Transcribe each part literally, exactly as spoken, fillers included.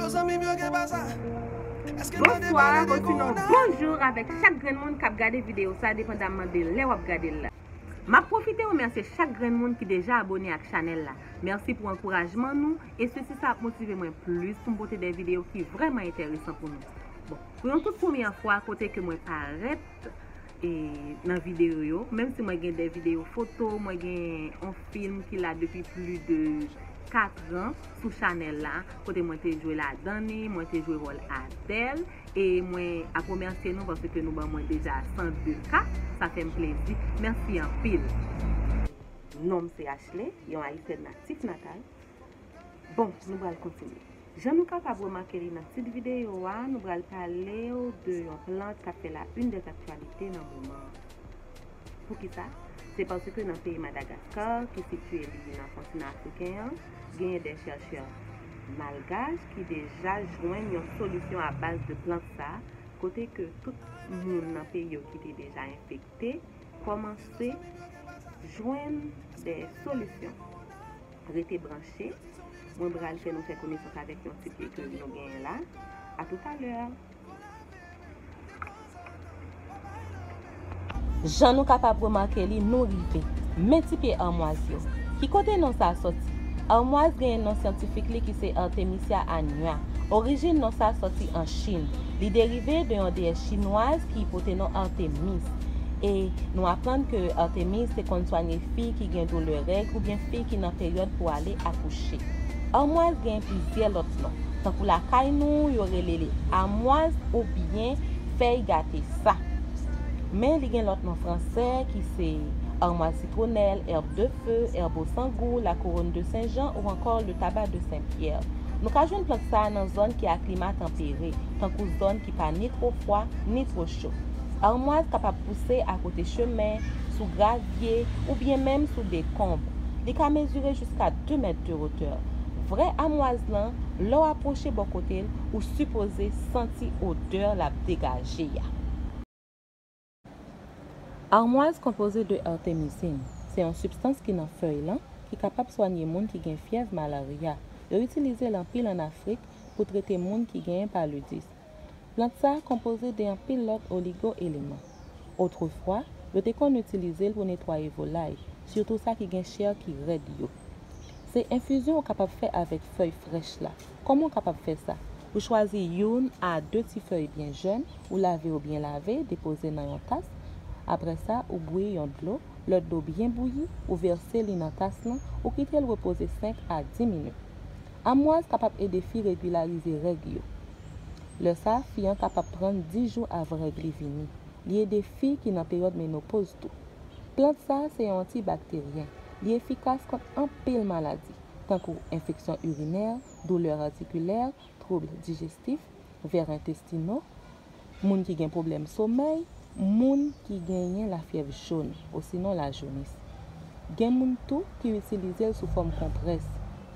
Bonswa, osinon bonjou avèk chak grenn moun k ap gade videyo sa, depandamman de lè w ap gade l la. M ap pwofite remèsye chak grenn moun ki deja abòne ak chanèl la. Mèsi pou ankourajman nou, e sesi sa ap motive mwen plis pou m pote de videyo ki vrèman enteresan pou nou. Bon, pou yon tout premyè fwa kote ke mwen parèt e nan videyo yo, menm si mwen gen de videyo foto, mwen gen yon fim ki la depi plis de kat an sou chanèl la, kote mwen te jwe ladan li, mwen te jwe wòl Adèl, e mwen ap remèsye nou paske nou ban mwen deja san de ka, sa fè m plezi. Mèsi anpil. Non m se Ashley, yon Ayisyèn natif natal. Bon, nou pral kontinye. Jan nou kapab remake li nan tit videyo a, nou pral pale w de yon plant k ap fè la une des actualités nan moman an. Poukisa? Se paske nan peyi Madagaskar, ki sitiye li nan kontinan afriken an, genyen de chèchè malgach ki deja jwenn yon solisyon a baz de plant sa, kote ke tout moun nan peyi yo ki te deja enfekte kòmanse jwenn de solisyon. Rete branche. Mwen pral fè nou fè konesans avèk yon ti pye ke nou genyen la. A toutalè. Jan nou kapab remake li, nou rive. Men ti pye amwaz yo. Ki kote non sa a soti? Amwaz genyen non syantifik li ki se Artemisia annua. Orijin non sa a soti an Chin. Li derive de yon deyès chinwaz ki pote non Artemis. E nou aprann ke Artemis te konn swanye fi ki gen doulè règ oubyen fi ki nan peryòd pou ale akouche. Amwaz gen plizyè lòt non. Tankou lakay nou, yo rele li amwaz oubyen fèy gate sa. Men li gen lòt non fransè ki se armoise citronnelle, herbe de feu, herbe au sang-goût, la couronne de Saint-Jean ou ankò le tabac de Saint-Pierre. Nou ka jwenn plant sa a nan zòn ki a klima tanpere, tankou zòn ki pa ni two fwa, ni two cho. Amwaz kapab pouse akote chemen, sou gravye, oubyen menm sou dekonb. Li ka mezire jiska de mèt de wotè. Vrè amwaz lan, lè w apwoche bò kote l, ou sipoze santi odè l ap degaje a. Amwaz konpoze de artemisin. Se yon sibstans ki nan fèy lan, ki kapab swanye moun ki gen fyèv malarya. Yo itilize l anpil ann Afrik pou trete moun ki genyen palidis. Plant sa a konpoze de anpil lòt oligo-eleman. Otrefwa, yo te konn itilize l pou netwaye volay, sitou sa ki gen chè ki rèd yo. Se enfizyon ou kapab fè avèk fèy frèch la. Kòman w kapab fè sa? Ou chwazi youn a de ti fèy byen jèn, ou lave yo byen lave, depoze nan yon tas. Apre sa, ou bouyi yon dlo. Lè dlo byen bouyi, ou vèse li nan tas lan, ou kite l repoze senk a dis minit. Amwaz kapab ede fi regilarize règ yo. Lè sa a, fi an kapab pran dis jou avan règ li vini. Li ede fi ki nan peryòd menopoz tou. Plant sa a se yon antibakteryen. Li efikas kont anpil maladi, tankou enfeksyon irinè, doulè artikilè, twoub dijestif, vè entestino, moun ki gen pwoblèm somèy, moun ki genyen lafyèv jòn, osinon lajounis. Gen moun tou ki itilize l sou fòm konprès.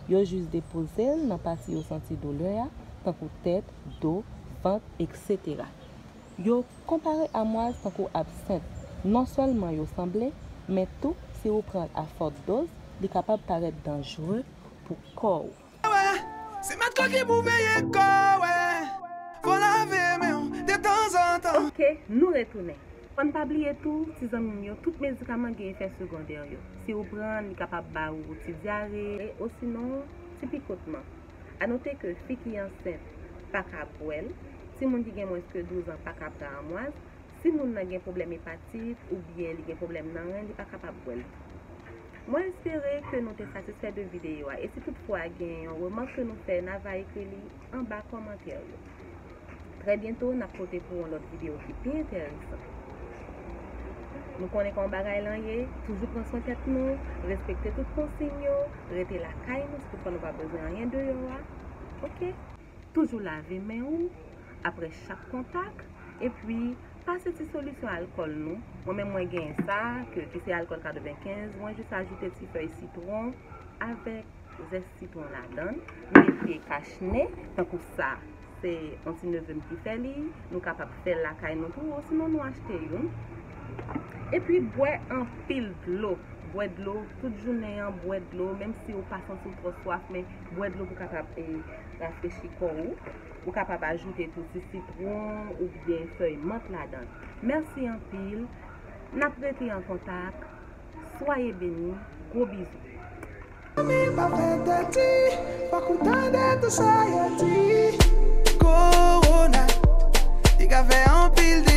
Yo jis depoze l nan pati yo santi doulè a, tankou tèt, do, vant, etsetera. Yo konpare amwaz tankou absent. Non sèlman yo sanble, men tou, si ou pran l a fòt doz, li kapab parèt danjere pou kò w. Se mèt kò ki pou veye kò, wè. Fò lave men w detanzantan. Ok, nou retounen. Fò n pa bliye tou, ti zanmi m yo, tout medikaman gen efè segondè yo. Si ou pran, li kapab ba ou ti dyare, osinon, ti pikotman. A note ke fi ki ansent pa ka bwè l, timoun ki gen mwens ke douz an pa ka pran amwaz, si moun nan gen pwoblèm epatit oubyen li gen pwoblèm nan ren, li pa kapab bwè l. Mwen espere ke nou te satisfè de videyo a, e si toutfwa gen yon remak ke nou fè, n a va ekri li anba kòmantè yo. Trè byento, n ap pote pou yon lòt videyo ki pi enteresan. Nou konnen kòman bagay lan ye, toujou pran swen tèt nou, respekte tout konsiy yo, rete lakay nou, si toutfwa nou pa bezwen anyen deyò a. Ok? Toujou lave men ou apre chak kontak, epi pase ti solisyon alkòl nou. Mwen menm mwen genyen sa, ke, ki se alkòl katrevenkenz, mwen jis ajoute ti fèy sitwon avèk zès sitwon ladan l. M mete kachne, tankou sa, se yon ti neve m ki fè li. Nou kapab fè l lakay nou tou, osinon nou achte youn. Epi bwè anpil dlo. Bwè dlo, tout jounen an, bwè dlo, menm si ou pa santi w twò swaf, men bwè dlo pou kapab e, rafrechi kò ou. Ou kapab ajoute tou ti sitwon oubyen fèy mant ladan. Mèsi anpil. N ap rete an kontak. Soyez bénis. Gwo bizou. Fanmi pa fè tèti, fòk ou tande tout sa yo di. Kowona, li ka fè anpil